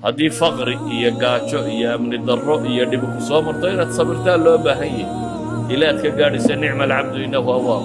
Haddii faqri iyo gaajo iyo amni darro iyo dhibi ku soo marto, inaad sabirtaa loo baahan yahay ilaa aad ka gaadhaysa نعم العبد إنه أواب.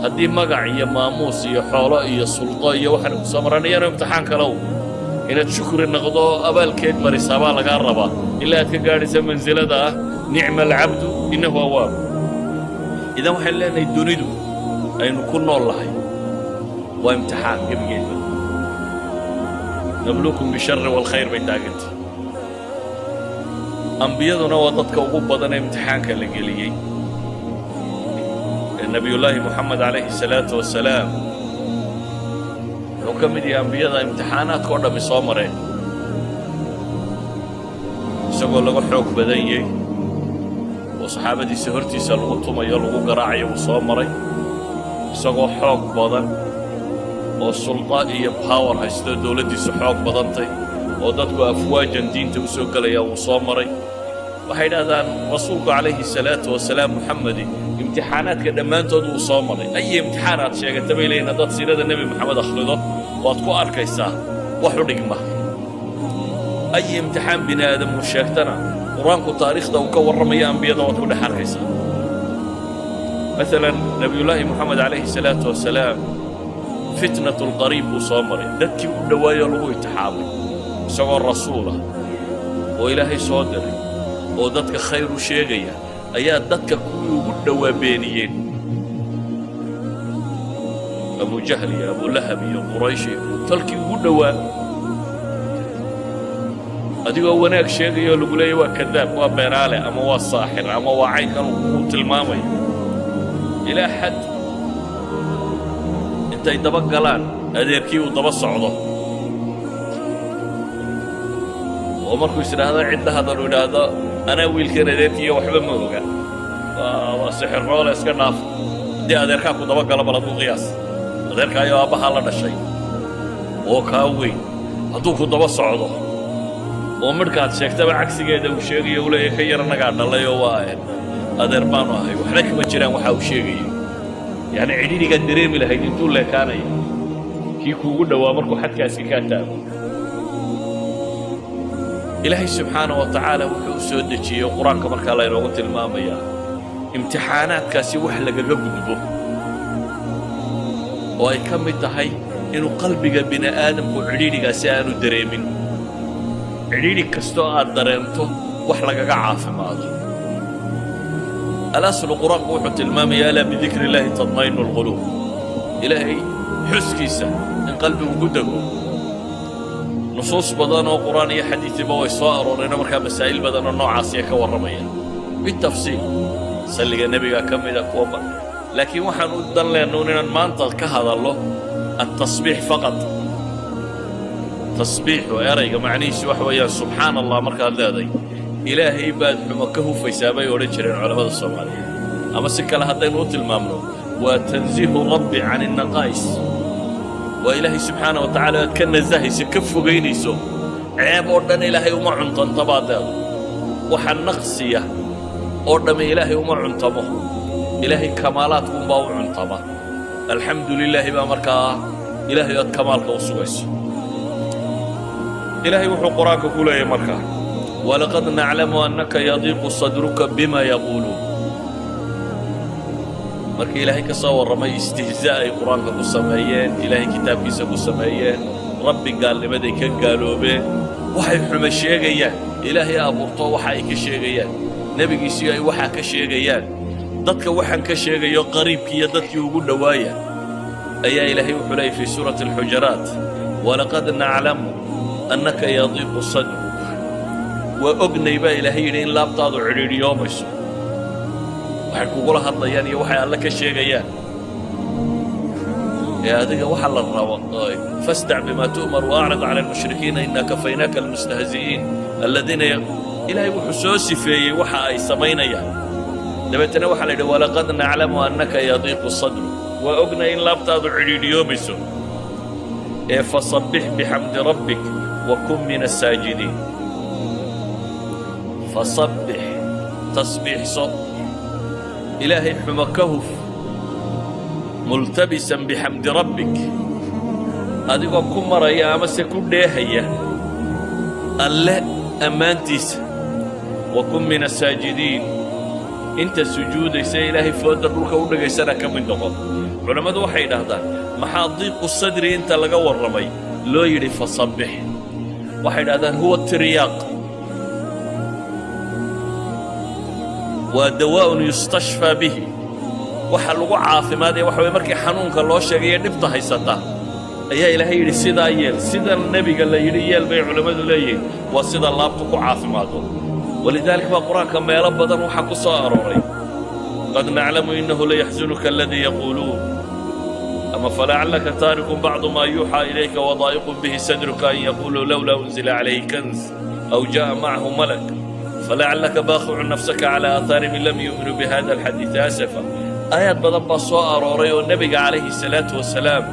Haddii magac iyo maamuus iyo xoolo iyo suldo iyo waxaan ku soo maran, iyana imtixaan kalow inaad shukri noqdo oo abaalkeed marisaa baa lagaa rabaa ilaa aad ka gaadhaysa mansilada ah نعم العبد إنه أواب. Idan waxaynu leenahay, dunidu aynu ku nool nahay waa imtixaan gebigeedba. نبلوكم بالشر والخير bay taagantay. Ambiyaduna waa dadka ugu badan ee imtixaanka la geliyey. Ee Nebiyullaahi Moxamed calayhi salaatu wasalaam wuxuu ka mid yahay ambiyada imtixaanaadka oo dhammi soo mareen, isagoo laga xoog badan yahay oo saxaabadiisa hortiisa lagu tumayo, lagu garaacayo wuu soo maray, isagoo xoog badan oo sulda iyo power haysto, dowladdiisu xoog badantay oo dadku afwaajan diinta u soo gelaya wuu soo maray. Waxay idhahdaan, rasuulku calayhi salaatu wasalaam, Muxamedi, imtixaanaadka dhammaantood wuu soo maray. Ay imtixaan aad sheegata bay leeyihin, haddaad siirada Nebi Moxamed akhrido, waad ku arkaysaa wax u dhigma. Ay imtixaan bini aadam uu sheegtana, Qur-aanku taariikhda uu ka warramayo ambiyada waad ku dhex arkaysaa. Maalan, Nebiyullaahi Moxamed calayhi salaatu wasalaam فتنة القريب buu soo maray, dadkii u dhowaayoo lagu imtixaamay, isagoo rasuulah oo Ilaahay soo diray oo dadka khayr u sheegaya ayaa dadka kuwii ugu dhowaa beeniyeen, Abujahl iyo Abulahab iyo Quraysh iyo tolkii ugu dhowaa. Adigoo wanaag sheegaya oo lagu leeyahy waa kadaab, waa beenaale, ama waa saaxir, ama waa caynkan uu tilmaamayo, ilaa xad intay daba galaan adeerkii uu daba socdo oo markuu is idhaahdo cidda hadal uu idhaahdo, "Anaa wiilkan adeerkiiyo waxba ma oga, waa sixirroole, iska dhaaf." Haddii adeerkaa ku daba galo, bal aduu qiyaas, adeerkaayo aabbahaa la dhashay oo kaa weyn hadduu ku daba socdo oo midhkaad sheegtaba cagsigeeda uu sheegayo, uu leeyahy, "Ka yar annagaa dhalay oo waa adeer baanu ahay, waxba kama jiraan waxa uu sheegayo," yacni cidhidhigaad dareemi lahayd intuu leekaanaya kii kuugu dhowaa markuu xadkaasi kaa taago. Ilaahay subxaana wa tacaala wuxuu u soo dejiyey Qur-aanka markaa laynoogu tilmaamayaa imtixaanaadkaasi wax lagaga gudbo, oo ay ka mid tahay inuu qalbiga bini aadamku cidhiidhigaasi aanu dareemin. Cidhiidhi kastoo aad dareento wax lagaga caafimaado. Alaslu, Qur-aanku wuxuu tilmaamaya, ألا بذكر الله تطمئن القلوب, Ilaahay xuskiisa in qalbigu ku dego. Nusuus badan oo Qur'aan iyo xadiisiba way soo arooreenoo markaa masaa'il badan oo noocaasiya ka warramaya bitafsiil. Salliga Nebiga ka mida kuwa, laakiin waxaan u dan leennuun inaan maanta ka hadallo التسبيح فقط. Tasbiixu erayga macnihiisu waxa weeyaan subxaan Allah. Markaad leeday, Ilaahay baad xumo ka hufaysaa, bay odhan jireen culammada Soomaaliyeed. Ama si kale haddaynu u tilmaamno, waa تنزيه الرب عن النقائص, waa Ilaahay subxaana wa tacala aad ka nasahayso, ka fogaynayso ceeb oo dhan. Ilaahay uma cuntanta baad leeday, waxa naqsiya oo dhamme Ilaahay uma cuntamo. Ilaahay kamaalaadkuunbaa u cuntama. Alxamdu lilaahi baa markaa Ilaahay aad kamaalka u sugayso. Ilaahay wuxuu Qur-aanka ku leeyahay markaa, ولقد نعلم أنك يضيق صدرك بما يقولون. Markii Ilaahay ka soo warramay istihzaa ay Qur-aanka ku sameeyeen, Ilaahay kitaabkiisa ku sameeyeen, Rabbi gaalnimaday ka gaaloobeen, waxay xumo sheegayaan, Ilaahay abuurto waxa ay ka sheegayaan, nebigiisii ay waxaa ka sheegayaan, dadka waxaan ka sheegayo qariibkii iyo dadkii ugu dhowaaya, ayaa Ilaahay wuxuu leeyay fii suurati Alxujaraat, ولقد نعلم أنك يضيق صدرك. Waa ognay baa Ilaahay yidhi in laabtaadu cidhiidhiyoomayso waxay kugula hadlayaan iyo waxay Alle ka sheegayaan. Ee adiga waxa la rabo, فاصدع بما تؤمر وأعرض عن المشركين إنا كفيناك المستهزئين الذين. Ilaahay wuxuu soo sifeeyey waxa ay samaynayaan. Dabeetana waxaa la yidhi, ولقد نعلم أنك يضيق صدرك, waa ognay in laabtaadu cidhiidhiyoomayso, ee فسبح بحمد ربك وكن من الساجدين. فسبح, tasbiixso, Ilaahay xumo ka huf, ملتبسا بحمد ربك, adigoo ku maraya amase ku dheehaya. Alle ammaantiisa, وكن من الساجدين, inta sujuudaysa Ilaahay foodda dhulka u dhigaysana ka mid noqon. Culammadu waxay idhaahdaan, maxaa ضيق الصدر inta laga warramay loo yidhi فسبح? Waxay idhahdaan هو ترياق, waa دواء يستشفى به. Waxa lagu caafimaadaya waxa way markii xanuunka loo sheegayo dhibta haysata ayaa Ilaahay yidhi sidaa yeel, sida nebiga la yidhi yeel bay culammadu leeyihiin. Waa sida laabtu ku caafimaado. ولذلك baa Qur-aanka meelo badan waxaa ku soo arooray قد نعلم إنه ليحزنك الذي يقولون, ama فلعلك تارك بعض ما يوحى إليك وضائق به صدرك أن يقولوا لولا أنزل عليه كنز أو جاء معه ملك فلعلك باخع نفسك على آثارهم إن لم يؤمنوا بهذا الحديث أسفا. Aayaad badan baa soo arooray oo nebiga calayhi salaatu wasalaam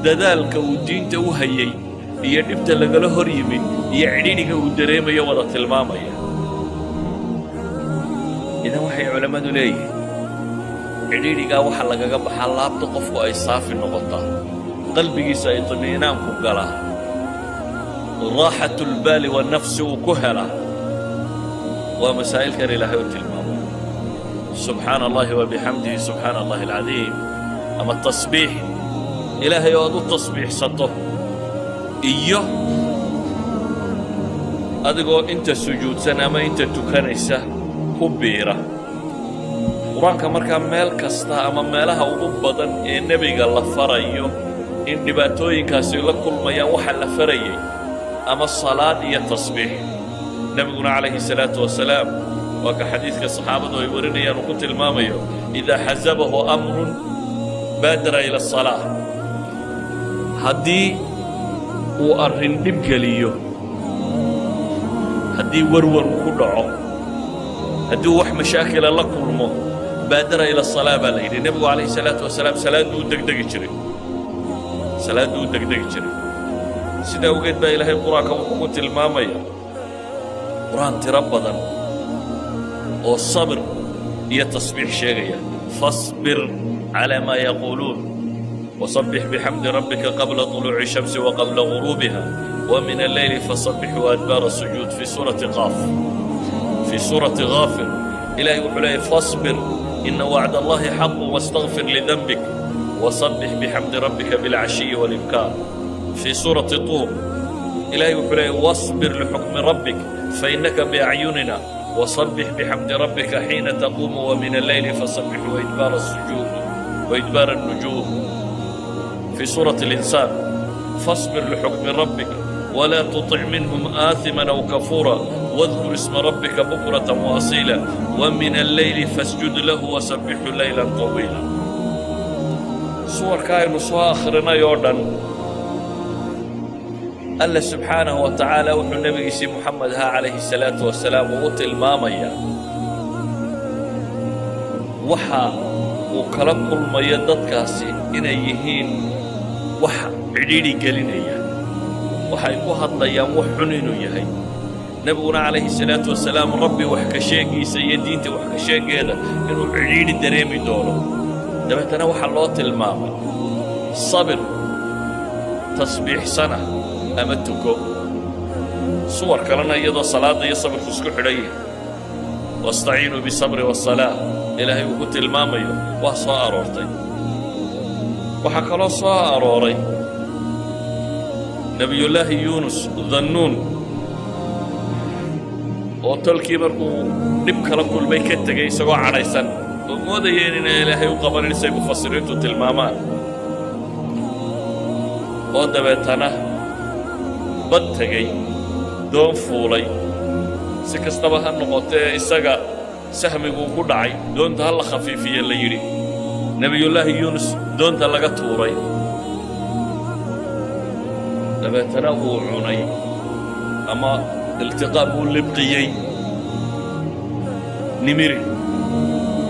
dadaalka uu diinta u hayey iyo dhibta lagala hor yimid iyo cidhidhiga uu dareemayo wada tilmaamaya. Idan waxay culammadu leeyihiin, cidhiidhigaa waxa lagaga baxaa laabta qofku ay saafi noqotaa, qalbigiisa ay طmi'inaanku galaa, راحة البال والنفس uu ku helaa, waa masaa'ilkan Ilaahay u tilmaamay: سبحان الله وبحمده سبحان الله العظيم, ama tasbiix Ilaahay oo aad u tasbiixsato, iyo adigoo inta sujuudsan ama inta tukanaysa ku biira Qur-aanka. Markaa meel kasta ama meelaha ugu badan ee nebiga la farayo in dhibaatooyinkaasi la kulmayaan, waxa la farayay ama salaad iyo tasbiix. Nebiguna calayhi salaatu wasalaam waa ka xadiidka saxaabadu ay warinayaan uu ku tilmaamayo: إذا حزبه أمر بادر إلى الصلاة. Haddii uu arrin dhib geliyo, haddii warwar uu ku dhaco, haddii uu wax mashaakila la kulmo, بادر إلى الصلاة baa la yidhi. Nebigu calayhi salaatu wasalaam salaadduu u degdegi jiray, salaadduu u degdegi jiray. Sidaa awgeed baa Ilaahay Qur-aanka wuxuu ku tilmaamaya Qur-aan tiro badan oo sabir iyo tasbiix sheegaya: فاصبر على ما يقولون وسبح بحمد ربك قبل طلوع الشمس وقبل غروبها ومن الليل فسبحه وأدبار السجود, في سورة قاف. في سورة غافر Ilaahay wuxuu leeyay: فاصبر إن وعد الله حق واستغفر لذنبك وسبح بحمد ربك بالعشي والإبكار. في سورة طور Ilaahay wuxuu leeyay: واصبر لحكم ربك فإنك بأعيننا وسبح بحمد ربك حين تقوم ومن الليل فسبحه وإدبار السجود وإدبار النجوم. في سورة الإنسان: فاصبر لحكم ربك ولا تطع منهم آثما أو كفورا واذكر اسم ربك بكرة وأصيلا ومن الليل فاسجد له وسبحه ليلا طويلا. Suwarka aynu soo akhrinay oo dhan, Alla subxaanahu wa tacaala wuxuu nebigiisii Muxamed ahaa calayhi salaatu wasalaam uu u tilmaamayaa waxa uu kala kulmayo dadkaasi inay yihiin wax cidhiidhi gelinaya, waxay ku hadlayaan wax xun inuu yahay. Nebiguna calayhi salaatu wasalaam Rabbi wax ka sheegiisa iyo diinta wax ka sheegeeda inuu cidhiidhi dareemi doono. Dabeetana waxaa loo tilmaamay sabir, tasbiixsana ama tuko. Suwar kalena iyadoo salaadda iyo sabirku isku xidhan yahay, واستعينوا بالصبر والصلاة, Ilaahay uu ku tilmaamayo waa soo aroortay. Waxaa kaloo soo arooray Nebiyullaahi Yuunus Dannuun oo tolkii markuu dhib kala kulmay ka tegey isagoo cadhaysan oo moodayeen inaan Ilaahay u qabanin, say mufasiriintu tilmaamaan, oo dabeetana bad tegey, doon fuulay. Si kastaba ha noqotee, isaga sahmiguu ku dhacay, doonta ha la khafiifiye la yidhi, Nebiyullaahi Yuunus doonta laga tuuray, dabeetana uu cunay ama iltiqaam uu libqiyey nimiri,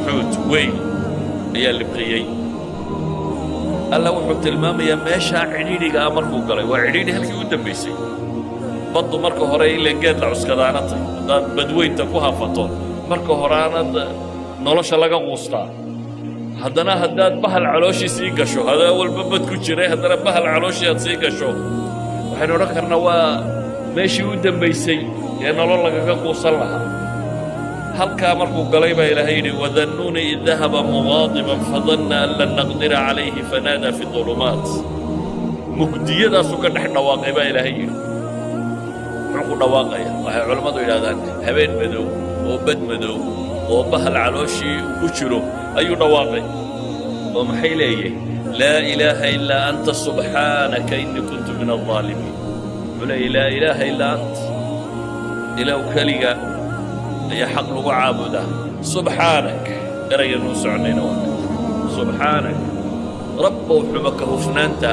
xuut weyn ayaa libqiyey. Alla wuxuu tilmaamayaa meeshaa cidhiidhiga ah markuu galay, waa cidhiidhi halkii u dambaysay. Baddu marka hore ila geed la cuskadaana tay, haddaad badweynta ku hafato marka hore aanad nolosha laga quustaa. Haddana haddaad bahal calooshii sii gasho, hadaa walba bad ku jiray, haddana bahal calooshii aad sii gasho, waxaynu odhan karnaa waa Meeshii u dambaysay ee nolol lagaga quusan lahaa halkaa markuu galay baa Ilaahay yidhi: وذا النون إذ ذهب مغاضبا فظن أن لن نقدر عليه فنادى في الظلمات. Mugdiyadaasuu ka dhex dhawaaqay baa Ilaahay yidhi. Muxuu ku dhawaaqaya? Waxay culammadu yidhahdaan habeen madow oo bad madow oo bahal calooshii uu ku jiro ayuu dhawaaqay, oo maxay leeyahay? لا إله إلا أنت سبحانك إني كنت من الظالمين. Wuxuu leeyahy: لا إله إلا أنت, Ilaahu keliga ayaa xaq lagu caabudaa. سبحانك, erayganuu soconayna waa سبحانك, Rabbow, xuma ka hufnaanta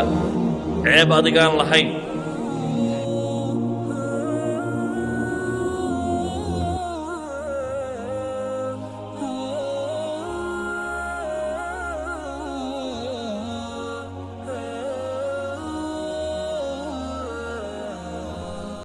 ceeb adigaan lahayn.